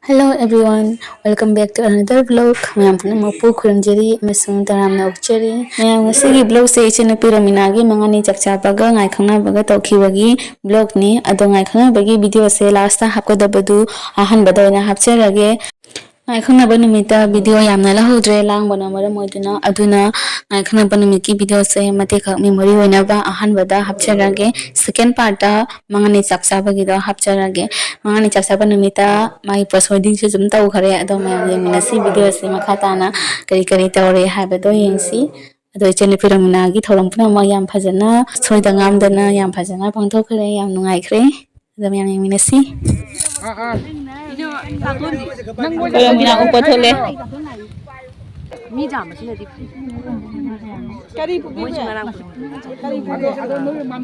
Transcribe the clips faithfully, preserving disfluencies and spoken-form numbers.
Hello everyone, welcome back to another vlog. ꯃꯌꯥꯝ ꯄꯨꯝꯅꯃꯛꯄꯨ ꯈꯨꯔꯨꯝꯖꯔꯤ ꯑꯃꯁꯨꯡ ꯇꯔꯥꯝꯅ ꯑꯣꯛꯆꯔꯤ꯫ ꯃꯌꯥꯝ, ꯉꯁꯤꯒꯤ vlogꯁꯦ ꯏꯆꯟꯅꯨꯄꯤ ꯔꯣꯃꯤꯅꯥꯒꯤ ꯃꯉꯥꯅꯤ ꯆꯥꯛ ꯆꯥꯕꯒ ꯉꯥꯏ ꯈꯪꯅꯕꯒ ꯇꯧꯈꯤꯕꯒꯤ vlogꯅꯤ꯫ ꯑꯗꯣ ꯉꯥꯏ ꯈꯪꯅꯕꯒꯤ videoꯁꯦ lastꯇ ꯍꯥꯞꯀꯗꯕꯗꯨ ꯑꯍꯥꯟꯕꯗ ꯑꯣꯏꯅ ꯍꯥꯞꯆꯔꯒꯦ꯫ ꯉꯥꯏ ꯈꯪꯅꯕ ꯅꯨꯃꯤꯠꯇ video ꯌꯥꯝꯅ ꯂꯧꯍꯧꯗ꯭ꯔꯦ, ꯂꯥꯡꯕꯅ ꯃꯔꯝ ꯑꯣꯏꯗꯨꯅ꯫ ꯑꯗꯨꯅ ꯉꯥꯏ ꯈꯪꯅꯕ ꯅꯨꯃꯤꯠꯀꯤ videoꯁꯦ ꯃꯇꯦꯛꯈꯛ memory ꯑꯣꯏꯅꯕ ꯑꯍꯥꯟꯕꯗ ꯍꯥꯞꯆꯔꯒꯦ꯫ Second partꯇ ꯃꯉꯥꯅꯤ ꯆꯥꯛ ꯆꯥꯕꯒꯤꯗꯣ ꯍꯥꯞꯆꯔꯒꯦ꯫ ꯃꯉꯥꯅꯤ ꯆꯥꯛ ꯆꯥꯕ ꯅꯨꯃꯤꯠꯇ ꯃꯥꯒꯤ post weddingꯁꯨ ꯑꯗꯨꯝ ꯇꯧꯈ꯭ꯔꯦ꯫ ꯑꯗꯣ ꯃꯌꯥꯝ ꯌꯦꯡꯃꯤꯟꯅꯁꯤ videoꯁꯦ ꯃꯈꯥ ꯇꯥꯅ ꯀꯔꯤ ꯀꯔꯤ ꯇꯧꯔꯦ ꯍꯥꯏꯕꯗꯣ ꯌꯦꯡꯁꯤ꯫ ꯑꯗꯣ ꯏꯆꯟꯅꯨꯄꯤ ꯔꯣꯃꯤꯅꯥꯒꯤ ꯊꯧꯔꯝ ꯄꯨꯝꯅꯃꯛ ꯌꯥꯝ ꯐꯖꯅ, ꯁꯣꯏꯗ ꯉꯥꯝꯗꯅ, ꯌꯥꯝ ꯐꯖꯅ ꯄꯥꯡꯊꯣꯛꯈ꯭ꯔꯦ꯫ ꯌꯥꯝ ꯅꯨꯡꯉꯥꯏꯈ꯭ꯔꯦ꯫ ꯑꯗꯣ ꯃꯌꯥꯝ ꯌꯦꯡꯃꯤꯟꯅꯁꯤ꯫ ꯔꯣꯃꯤꯅꯥ ꯎꯞꯄ ꯊꯣꯛꯂꯦ꯫ ꯃꯤ ꯌꯥꯝꯕꯁꯤꯅꯗꯤ ꯐꯩ꯫ ꯀꯔꯤ ꯄꯨꯒꯦ? ꯃꯣꯏꯁꯨ ꯉꯔꯥꯡ ꯄꯨꯔꯛꯄꯅꯦ꯫ ꯀꯔꯤ ꯄꯨꯒꯦ?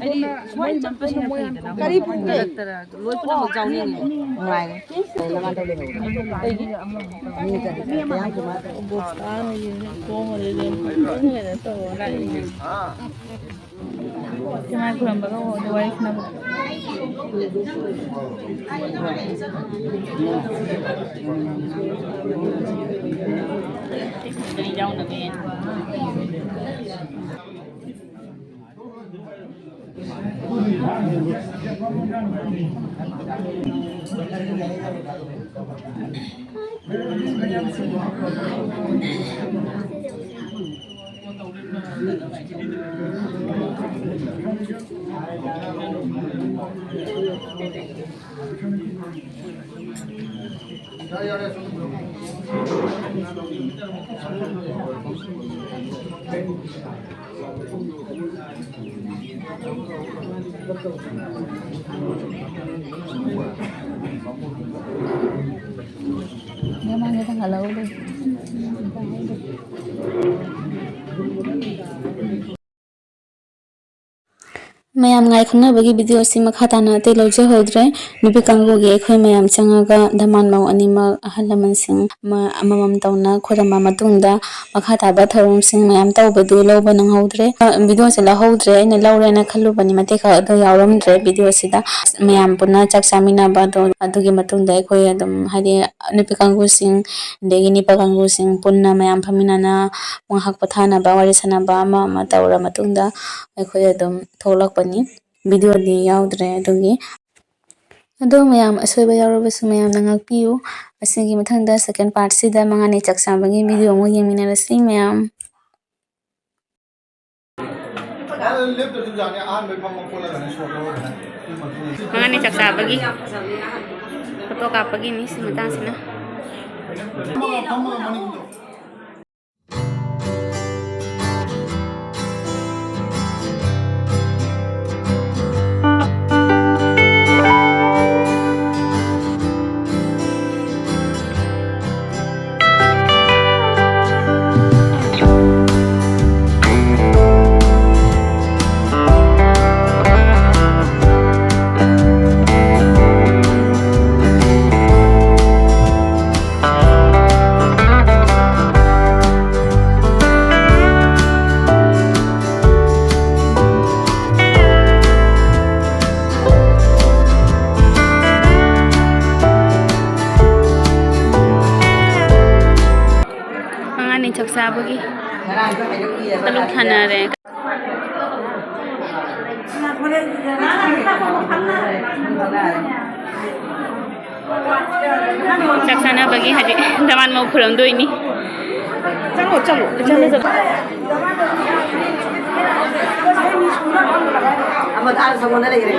ꯍꯥꯏꯗꯤ ꯁꯨꯃꯥꯏꯅ ꯆꯠꯄꯁꯤꯅ ꯐꯩꯗꯅ꯫ ꯀꯔꯤ ꯄꯨꯒꯦ? ꯃꯔꯛꯇ ꯂꯣꯏ ꯄꯨꯝꯅꯃꯛ ꯌꯥꯎꯅꯤꯡꯉꯤ꯫ ꯅꯨꯡꯉꯥꯏꯔꯦ꯫ ꯀꯩꯒꯤ? ꯃꯤ ꯀꯔꯤ ꯀꯔꯤ ꯀꯌꯥꯝ ꯀꯃꯥꯏ-, ꯏꯃꯥꯏ ꯈꯨꯔꯝꯕꯒ ꯎꯍꯧꯗꯦ ꯋꯥꯔꯤ ꯁꯥꯟꯅꯕꯗ꯫ ꯃꯌꯥꯝ ꯉꯥꯏ ꯈꯪꯅꯕꯒꯤ ꯚꯤꯗꯤꯑꯣ ꯑꯁꯤ ꯃꯈꯥ ꯇꯥꯅ ꯑꯇꯩ ꯂꯧꯖꯍꯧꯗ꯭ꯔꯦ꯫ ꯅꯨꯄꯤ ꯀꯥꯡꯕꯨꯒꯤ ꯑꯩꯈꯣꯏ ꯃꯌꯥꯝ ꯆꯪꯉꯒ ꯙꯃꯥꯟ ꯃꯧ ꯑꯅꯤꯃꯛ ꯑꯍꯜ ꯂꯃꯟꯁꯤꯡ ꯑꯃ-, ꯑꯃꯃꯝ ꯇꯧꯅ ꯈꯣꯏꯔꯝꯕ ꯃꯇꯨꯡꯗ ꯃꯈꯥ ꯇꯥꯕ ꯊꯧꯔꯝꯁꯤꯡ ꯃꯌꯥꯝ ꯇꯧꯕꯗꯨ ꯂꯧꯕ ꯅꯪꯍꯧꯗ꯭ꯔꯦ꯫ ꯑ, ꯚꯤꯗꯤꯑꯣꯁꯦ ꯂꯧꯍꯧꯗ꯭ꯔꯦ꯫ ꯑꯩꯅ ꯂꯧꯔꯦꯅ ꯈꯜꯂꯨꯕꯅꯤ, ꯃꯇꯦꯛ ꯈꯔ ꯑꯗꯨ ꯌꯥꯎꯔꯝꯗ꯭ꯔꯦ ꯚꯤꯗꯤꯑꯣꯁꯤꯗ꯫ ꯃꯌꯥꯝ ꯄꯨꯟꯅ ꯆꯥꯛ ꯆꯥꯃꯤꯟꯅꯕ ꯑꯗꯣ, ꯑꯗꯨꯒꯤ ꯃꯇꯨꯡꯗ ꯑꯩꯈꯣꯏ ꯑꯗꯨꯝ, ꯍꯥꯏꯗꯤ, ꯅꯨꯄꯤ ꯀꯥꯡꯕꯨꯁꯤꯡ ꯑꯗꯒꯤ ꯅꯨꯄꯥ ꯀꯥꯡꯕꯨꯁꯤꯡ ꯄꯨꯟꯅ ꯃꯌꯥꯝ ꯐꯝꯃꯤꯟꯅꯅ ꯉꯥꯏꯍꯥꯛ ꯄꯣꯊꯥꯅꯕ, ꯋꯥꯔꯤ ꯁꯥꯟꯅꯕ ꯑꯃ ꯑꯃ ꯇꯧꯔ ꯃꯇꯨꯡꯗ ꯑꯩꯈꯣꯏ ꯑꯗꯨꯝ ꯊꯣꯛꯂꯛꯄꯅꯤ꯫ ꯚꯤꯗꯤꯑꯣꯗꯤ ꯌꯥꯎꯗ꯭ꯔꯦ ꯑꯗꯨꯒꯤ꯫ ꯑꯗꯣ ꯃꯌꯥꯝ ꯑꯁꯣꯏꯕ ꯌꯥꯎꯔꯕꯁꯨ ꯃꯌꯥꯝꯅ ꯉꯥꯛꯄꯤꯌꯨ꯫ ꯑꯁꯤꯒꯤ ꯃꯊꯪꯗ second partꯁꯤꯗ ꯃꯉꯥꯅꯤ ꯆꯥꯛ ꯆꯥꯕꯒꯤ ꯚꯤꯗꯤꯑꯣ ꯑꯃꯨꯛ ꯌꯦꯡꯃꯤꯟꯅꯔꯁꯤ ꯃꯌꯥꯝ꯫ ꯃꯉꯥꯅꯤ ꯆꯥꯛ ꯆꯥꯕꯒꯤ ꯐꯣꯇꯣ ꯀꯥꯞꯄꯒꯤꯅꯤ ꯁꯤ ꯃꯇꯥꯡꯁꯤꯅ꯫ ꯃꯉꯥꯅꯤ ꯆꯥꯛ ꯆꯥꯕꯒꯤ ꯇꯔꯨꯛ ꯊꯥꯅꯔꯦ꯫ ꯆꯥꯛ ꯆꯥꯅꯕꯒꯤ ꯍꯧꯖꯤꯛ ꯗꯃꯥꯟ ꯃꯧ ꯈꯨꯔꯝꯗꯣꯏꯅꯤ꯫ ꯆꯪꯉꯣ, ꯆꯪꯉꯣ, ꯆꯪꯉꯣ, ꯆꯪꯉꯣ꯫ ꯑꯃꯗ ꯑꯥ ꯁꯪꯒꯣꯟꯗ ꯂꯩꯈ꯭ꯔꯦ꯫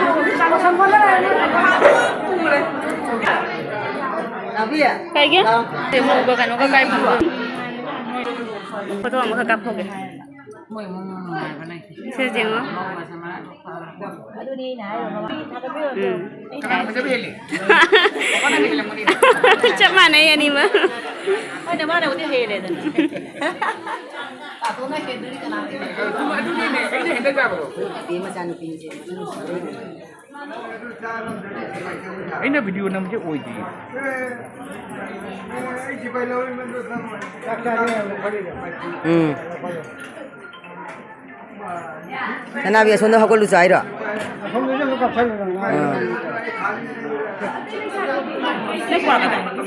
ꯀꯩꯒꯤ? ꯃꯧꯒ ꯀꯩꯅꯣꯒ ꯀꯥꯏ ꯐꯪꯗꯣꯏꯅꯣ? ꯐꯣꯇꯣ ꯑꯃꯈꯛ ꯀꯥꯞꯍꯧꯒꯦ꯫ ꯁꯤ ꯌꯦꯡꯉꯣ꯫ ꯎꯝ꯫ ꯆꯞ ꯃꯥꯟꯅꯩ ꯑꯅꯤꯃꯛ꯫ ꯑꯗꯨꯅꯦ, ꯑꯩꯅ ꯍꯦꯟꯗ ꯆꯥꯕꯗꯣ꯫ ꯑꯩꯅ ꯚꯤꯗꯤꯑꯣ ꯅꯝꯕꯁꯦ ꯑꯣꯏꯗꯤꯌꯦ꯫ ꯎꯝ꯫ ꯁꯅꯥꯕꯤ, ꯑꯁꯣꯝꯗ ꯍꯧꯒꯠꯂꯨꯆꯣ ꯍꯥꯏꯔꯣ? ꯑꯥ꯫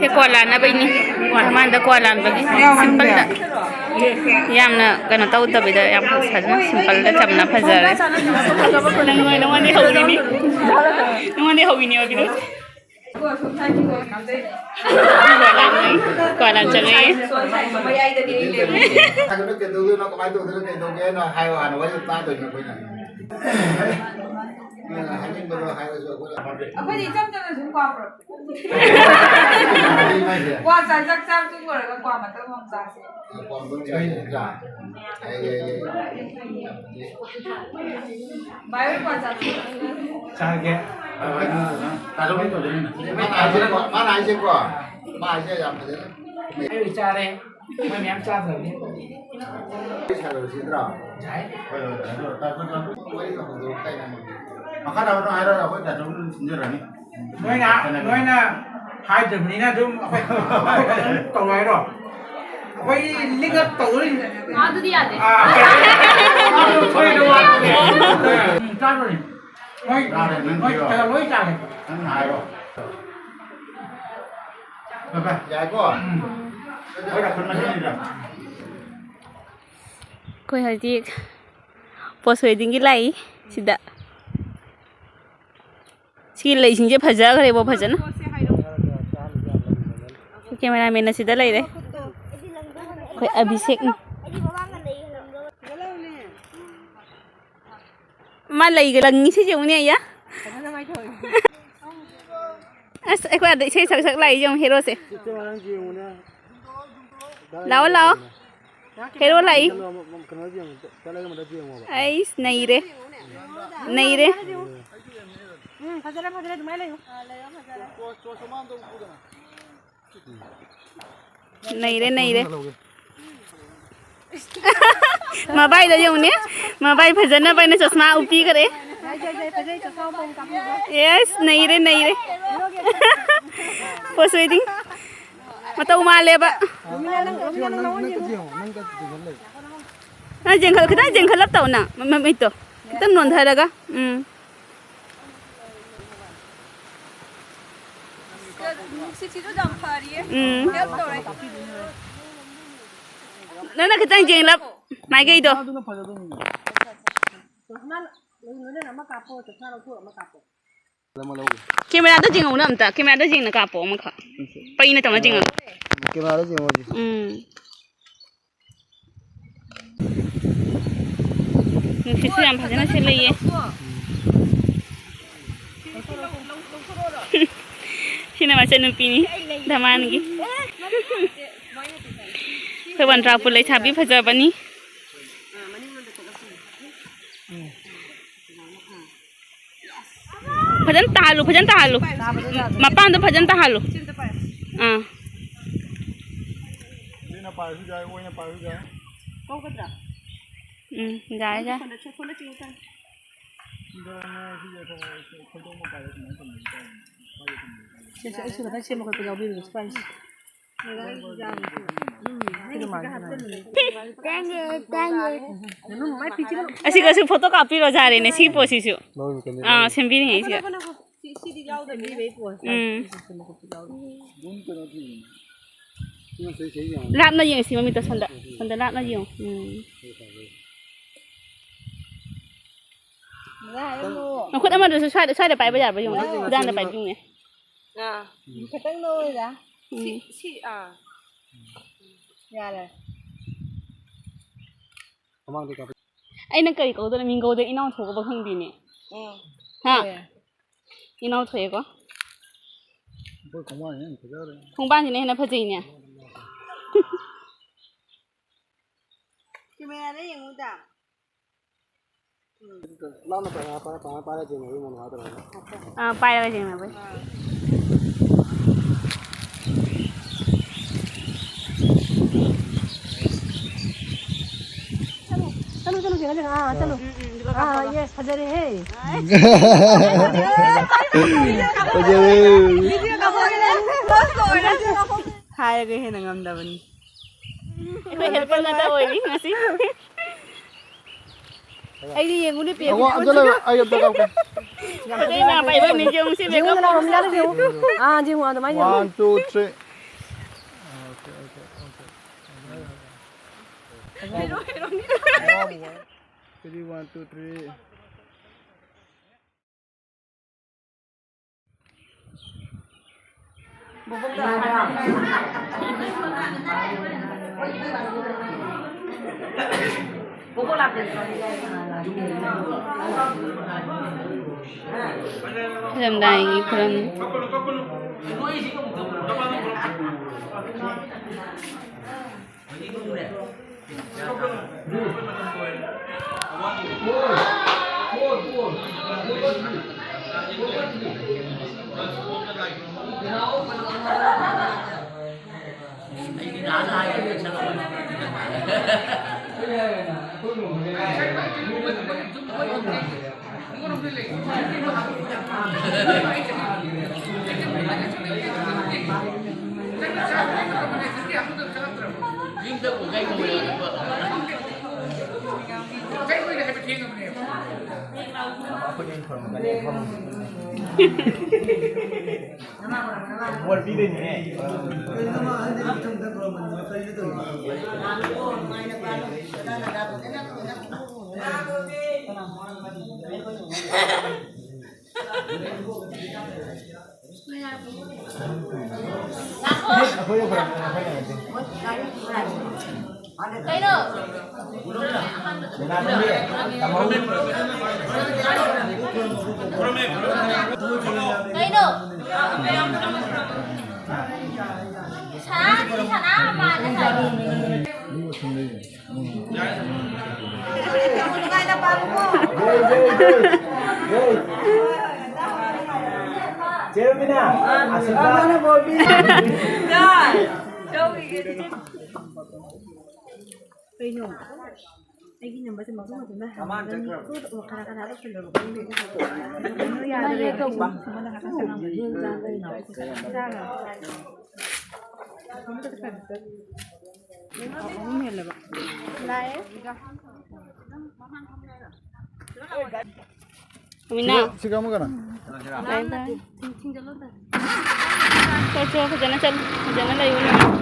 ꯁꯦ ꯀ꯭ꯋꯥ ꯂꯥꯟꯅꯕꯩꯅꯤ꯫ ꯃꯃꯥꯡꯗ ꯀ꯭ꯋꯥ ꯂꯥꯟꯕꯒꯤ ꯁꯤꯝꯄꯜꯗ꯫ ꯌꯥꯝꯅ ꯀꯩꯅꯣ ꯇꯧꯗꯕꯤꯗ ꯌꯥꯝ ꯐꯖꯅ ꯁꯤꯝꯄꯜꯗ ꯆꯝꯅ ꯐꯖꯔꯦ꯫ ꯅꯪꯉꯣꯟꯗ ꯍꯧꯔꯤꯅꯤ꯫ ꯅꯪꯉꯣꯟꯗ ꯍꯧꯔꯤꯅꯤ ꯑꯣꯏꯕꯤꯔꯣ꯫ ꯀ꯭ꯋꯥ ꯂꯥꯟ ꯆꯪꯉꯛꯑꯦ꯫ ꯍꯥꯏꯒꯅꯨ, ꯀꯩꯗꯧꯗꯣꯏꯅꯣ, ꯀꯃꯥꯏꯅ ꯇꯧꯗꯣꯏꯅꯣ, ꯀꯩꯗꯧꯒꯦ ꯍꯥꯏꯅꯣ ꯍꯥꯏꯌꯣ, ꯍꯥꯟꯅ ꯋꯥꯔꯤ ꯇꯥꯗꯣꯏꯅꯦ ꯑꯩꯈꯣꯏꯅ꯫ ꯅꯣꯏꯅ ꯍꯥꯏꯅꯤꯡꯕꯗꯣ ꯍꯥꯏꯔꯁꯨ ꯑꯩꯈꯣꯏꯅ ꯑꯩꯈꯣꯏꯗꯤ ꯏꯆꯝ ꯆꯝꯅ ꯁꯨꯝ ꯀ꯭ꯋꯥ ꯄꯨꯔꯛꯄ꯫ ꯀ꯭ꯋꯥ ꯆꯥ-, ꯆꯥꯛ ꯆꯥ ꯇꯣꯛ ꯂꯣꯏꯔꯒ ꯀ꯭ꯋꯥ ꯃꯇꯨꯝ ꯑꯃ ꯆꯥꯁꯦ꯫ ꯀ꯭ꯋꯥ ꯃꯇꯨꯝ ꯆꯥꯁꯦ ꯅꯠꯇ꯭ꯔꯥ? ꯌꯥꯏ, ꯌꯥꯏ, ꯌꯥꯏ꯫ ꯚꯥꯏ ꯍꯣꯏ ꯀ꯭ꯋꯥ ꯆꯥꯁꯦ꯫ ꯆꯥꯒꯦ꯫ ꯃꯥꯅ ꯍꯥꯏꯁꯦꯀꯣ, ꯃꯥꯅ ꯍꯥꯏꯁꯦꯀꯣ, ꯃꯥ ꯍꯥꯏꯁꯦ ꯌꯥꯝ ꯐꯖꯅ꯫ ꯑꯩ ꯆꯥꯔꯦ꯫ ꯃꯣꯏ ꯃꯌꯥꯝ ꯆꯥꯗ꯭ꯔꯕꯅꯤ꯫ ꯋꯥꯔꯤ ꯁꯥꯟꯅꯔꯁꯤꯗ꯭ꯔꯣ? ꯌꯥꯏ꯫ ꯍꯣꯏ, ꯍꯣꯏ, ꯍꯣꯏ꯫ ꯋꯥꯔꯤꯗꯣ ꯍꯧꯗꯣꯔꯛꯇꯥꯏ ꯅꯪ꯫ ꯃꯈꯥ ꯇꯥꯕꯗꯣ ꯍꯥꯏꯔꯣ, ꯑꯩꯈꯣꯏ ꯗꯥ ꯆꯧꯅ ꯑꯗꯨꯝ ꯁꯤꯟꯖꯔꯅꯤ꯫ ꯅꯣꯏꯅ, ꯅꯣꯏꯅ ꯍꯥꯏꯗ꯭ꯔꯕꯅꯤꯅ ꯑꯗꯨꯝ ꯑꯩꯈꯣꯏ, ꯑꯩꯈꯣꯏ ꯑꯗꯨꯝ ꯇꯧꯔꯣ ꯍꯥꯏꯔꯣ? ꯑꯩꯈꯣꯏ ꯂꯤꯛꯑꯞ ꯇꯧꯗꯣꯔꯤꯅꯦ꯫ ꯑꯗꯨꯗꯤ ꯌꯥꯗꯦ꯫ ꯑꯥ, ꯑꯗꯨ ꯊꯣꯛꯏꯗꯣ ꯋꯥꯠꯂꯦ꯫ ꯎꯝ, ꯆꯥꯗꯣꯔꯤ꯫ ꯃꯣꯏ, ꯆꯥꯔꯦ, ꯅꯪ ꯃꯣꯏ ꯄꯤꯔꯣ꯫ ꯀꯩꯅꯣ ꯂꯣꯏ ꯆꯥꯔꯦ꯫ ꯅꯪ ꯍꯥꯏꯔꯣ꯫ ꯌꯥꯏꯀꯣ? ꯎꯝ꯫ ꯑꯩꯈꯣꯏ ꯍꯧꯖꯤꯛ ꯄꯣꯁ ꯋꯦꯗꯤꯡꯒꯤ ꯂꯥꯛꯏ ꯁꯤꯗ꯫ ꯁꯤꯒꯤ ꯂꯩꯁꯤꯡꯁꯦ ꯐꯖꯈ꯭ꯔꯦꯕꯣ ꯐꯖꯅ꯫ ꯀꯦꯃꯦꯔꯥꯃꯦꯟ ꯑꯁꯤꯗ ꯂꯩꯔꯦ꯫ ꯑꯩꯈꯣꯏ ꯑꯚꯤꯁꯦꯛꯅꯤ꯫ ꯃꯥ ꯂꯩꯒ ꯂꯪꯉꯤ ꯁꯤꯁꯦ ꯌꯦꯡꯉꯨꯅꯦ ꯑꯩꯌꯥ꯫ ꯑꯁ, ꯑꯩꯈꯣꯏ ꯑꯗ ꯏꯁꯩ ꯁꯛ ꯁꯛ ꯂꯥꯛꯏꯁꯦ ꯌꯦꯡꯉꯨ, ꯍꯦꯔꯣꯁꯦ꯫ ꯂꯥꯛꯑꯣ, ꯂꯥꯛꯑꯣ꯫ ꯍꯦꯔꯣ ꯂꯥꯛꯏ꯫ ꯑꯩꯁ, ꯅꯩꯔꯦ꯫ ꯅꯩꯔꯦ꯫ ꯎꯝ, ꯐꯖꯔꯦ, ꯐꯖꯔꯦ, ꯑꯗꯨꯃꯥꯏꯅ ꯂꯩꯌꯨ꯫ ꯅꯩꯔꯦ, ꯅꯩꯔꯦ꯫ ꯃꯕꯥꯏꯗ ꯌꯦꯡꯉꯨꯅꯦ, ꯃꯕꯥꯏ ꯐꯖꯅꯕ ꯑꯩꯅ ꯆꯁꯃꯥ ꯎꯞꯄꯤꯈꯔꯦ꯫ ꯑꯦꯁ, ꯅꯩꯔꯦ, ꯅꯩꯔꯦ꯫ Post wedding ꯃꯇꯧ ꯃꯥꯜꯂꯦꯕ꯫ ꯅꯪ ꯌꯦꯡꯈꯠ-, ꯈꯤꯇꯪ ꯌꯦꯡꯈꯠꯂꯞ ꯇꯧ ꯅꯪ, ꯃ-, ꯃꯃꯤꯠꯇꯣ ꯈꯤꯇꯪ ꯅꯣꯟꯊꯔꯒ꯫ ꯎꯝ꯫ ꯅꯨꯡꯁꯤꯠꯁꯤꯁꯨ ꯌꯥꯝ ꯐꯔꯤꯌꯦ꯫ ꯎꯝ꯫ Help ꯇꯧꯔꯦ꯫ ꯅꯪꯅ ꯈꯤꯇꯪ ꯌꯦꯡꯂꯞ ꯃꯥꯏꯀꯩꯗꯣ꯫ ꯆꯁꯃꯥ ꯂꯣꯏꯅꯅ ꯑꯃ ꯀꯥꯞꯄꯣ, ꯆꯁꯃꯥ ꯂꯧꯊꯣꯛ ꯑꯃ ꯀꯥꯞꯄꯣ꯫ ꯀꯦꯃꯦꯔꯥꯗ ꯌꯦꯡꯉꯧꯅ ꯑꯝꯇ, ꯀꯦꯃꯦꯔꯥꯗ ꯌꯦꯡꯅ ꯀꯥꯞꯄꯣ ꯑꯃꯈꯛ꯫ ꯄꯩꯅ ꯇꯧꯅ ꯌꯦꯡꯉꯣ꯫ ꯀꯦꯃꯦꯔꯥꯗ ꯌꯦꯡꯉꯣ ꯍꯧꯖꯤꯛ꯫ ꯎꯝ꯫ ꯅꯨꯡꯁꯤꯠꯁꯨ ꯌꯥꯝ ꯐꯖꯅ ꯁꯤꯠꯂꯛꯏꯌꯦ꯫ ꯁꯤꯅ ꯃꯆꯟꯅꯨꯄꯤꯅꯤ, ꯙꯃꯥꯟꯒꯤ꯫ ꯑꯩꯈꯣꯏ ꯋꯥꯟꯗ꯭ꯔꯥꯄꯨꯔ ꯂꯩꯁꯥꯕꯤ ꯐꯖꯕꯅꯤ꯫ ꯐꯖꯅ ꯇꯥꯍꯜꯂꯨ, ꯐꯖꯅ ꯇꯥꯍꯜꯂꯨ꯫ ꯃꯄꯥꯟꯗꯣ ꯐꯖꯅ ꯇꯥꯍꯜꯂꯨ꯫ ꯑꯥ꯫ ꯎꯝ, ꯌꯥꯔꯦ, ꯌꯥꯔꯦ꯫ ꯁꯦ, ꯁꯦ, ꯑꯩꯁꯨ ꯈꯤꯇꯪ ꯁꯦꯝꯕ ꯈꯣꯠꯄ ꯌꯥꯎꯕꯤꯔꯨꯒꯦ, ꯁ꯭ꯄꯥꯏꯁ꯫ ꯑꯁꯤꯒꯁꯨ ꯐꯣꯇꯣ ꯀꯥꯞꯄꯤꯔꯣ ꯌꯥꯔꯦꯅꯦ, ꯁꯤ ꯄꯣꯠꯁꯤꯁꯨ꯫ ꯑꯥ, ꯁꯦꯝꯕꯤꯔꯤꯉꯩꯁꯤꯗ꯫ ꯎꯝ꯫ ꯂꯥꯞꯅ ꯌꯦꯡꯁꯤ ꯃꯃꯤꯠꯇꯣ, ꯁꯣꯝꯗ꯫ ꯁꯣꯝꯗ ꯂꯥꯞꯅ ꯌꯦꯡꯉꯨ꯫ ꯎꯝ꯫ ꯃꯈꯨꯠ ꯑꯃꯗꯨꯁꯨ ꯁ꯭ꯋꯥꯏꯗ, ꯁ꯭ꯋꯥꯏꯗ ꯄꯥꯏꯕ ꯌꯥꯕ꯭ꯔꯥ ꯌꯦꯡꯉꯨꯅꯦ꯫ ꯈꯨꯗꯥꯡꯗ ꯄꯥꯏꯕꯤꯌꯨꯅꯦ꯫ ꯑꯥ꯫ ꯈꯤꯇꯪ ꯂꯧꯔꯦꯗ꯫ ꯁꯤ, ꯎꯝ꯫ ꯁꯤ, ꯑꯥ꯫ ꯌꯥꯔꯦ꯫ ꯑꯩꯅ ꯀꯔꯤ ꯀꯧꯗꯣꯏꯅꯣ? ꯃꯤꯡ ꯀꯧꯗꯣꯏ ꯏꯅꯥꯎ ꯊꯣꯛꯑꯕ ꯈꯪꯗꯦꯅꯦ꯫ ꯎꯝ꯫ ꯍꯥ? ꯍꯣꯏ꯫ ꯏꯅꯥꯎ ꯊꯣꯛꯑꯦꯀꯣ꯫ ꯑꯩꯈꯣꯏ ꯈꯣꯡꯕꯥꯟꯁꯤꯅ ꯍꯦꯟꯅ ꯐꯖꯈ꯭ꯔꯦ꯫ ꯈꯣꯡꯕꯥꯟꯁꯤꯅ ꯍꯦꯟꯅ ꯐꯖꯩꯅꯦ꯫ ꯀꯦꯃꯦꯔꯥꯗ ꯌꯦꯡꯉꯨꯗ꯫ ꯂꯥꯞꯅ ꯄꯥꯏꯔ, ꯄꯥꯏꯔ, ꯄꯥꯏꯔ ꯌꯦꯡꯉꯣ, ꯏꯃꯣꯟ ꯍꯥꯏꯗ꯭ꯔꯥ? ꯑꯥ, ꯄꯥꯏꯔꯒ ꯌꯦꯡꯅꯕꯩ꯫ ꯑꯥ꯫ ꯆꯠꯂꯨꯁꯦ, ꯆꯠꯂꯨꯁꯦ꯫ ꯑꯥ, ꯆꯠꯂꯨ꯫ ꯑꯥ, ꯌꯦꯁ, ꯐꯖꯔꯦꯍꯦ꯫ ꯍꯥꯏꯔꯒ ꯍꯦꯟꯅ ꯉꯝꯗꯕꯅꯤ꯫ ꯑꯩꯈꯣꯏ ꯍꯦꯜꯄꯔ ꯉꯥꯛꯇ ꯑꯣꯏꯔꯤ ꯉꯁꯤ꯫ ꯑꯩꯗꯤ ꯌꯦꯡꯉꯨꯅꯦ, ꯄꯦ꯫ ꯑꯋꯥ, ꯑꯝꯇ ꯂꯩꯔꯣ, ꯑꯩ ꯑꯝꯇ ꯂꯧꯒꯦ꯫ ꯑꯗꯩ ꯃꯥ ꯄꯥꯏꯕ ꯃꯤꯁꯦ ꯑꯃꯨꯛ ꯁꯤ ꯌꯦꯡꯉꯨ, ꯃꯦꯀꯞ ꯅꯅꯥꯎ ꯔꯣꯝ ꯌꯥꯔꯦ, ꯌꯦꯡꯉꯨ꯫ ꯑꯥ, ꯌꯦꯡꯉꯨ, ꯑꯗꯨꯃꯥꯏꯅ ꯌꯦꯡꯉꯨ꯫ One, two, three. Ready, one, two, three. ꯈꯨꯔꯨꯝꯗꯥꯏꯒꯤ ꯈꯨꯔꯨꯝ꯫ ꯀꯩꯅꯣ? ꯑꯩꯒꯤ ꯅꯝꯕꯔꯁꯦ ꯃꯈꯣꯏ ꯃꯇꯣꯝꯗ ꯍꯥꯡꯉꯒꯅꯤ꯫ ꯀꯅꯥ ꯀꯅꯥ ꯂꯧꯁꯤꯜꯂꯕ ꯈꯪꯗꯦ꯫ ꯀꯩꯅꯣ ꯌꯥꯗ꯭ꯔꯦ꯫ ꯆꯥꯒ꯭ꯔꯦ꯫ ꯑꯍꯨꯝ ꯍꯦꯜꯂꯕ꯫ ꯂꯥꯛꯑꯦ꯫ ꯃꯤꯅꯥ꯫ ꯁꯤꯒ, ꯁꯤꯒ ꯑꯃꯒꯅ? ꯕꯥꯏ ꯕꯥꯏ꯫ ꯆꯠꯂꯣ, ꯆꯠꯂꯣ, ꯐꯖꯅ ꯆꯠꯂꯨ, ꯐꯖꯅ ꯂꯩꯌꯨ ꯅꯪ꯫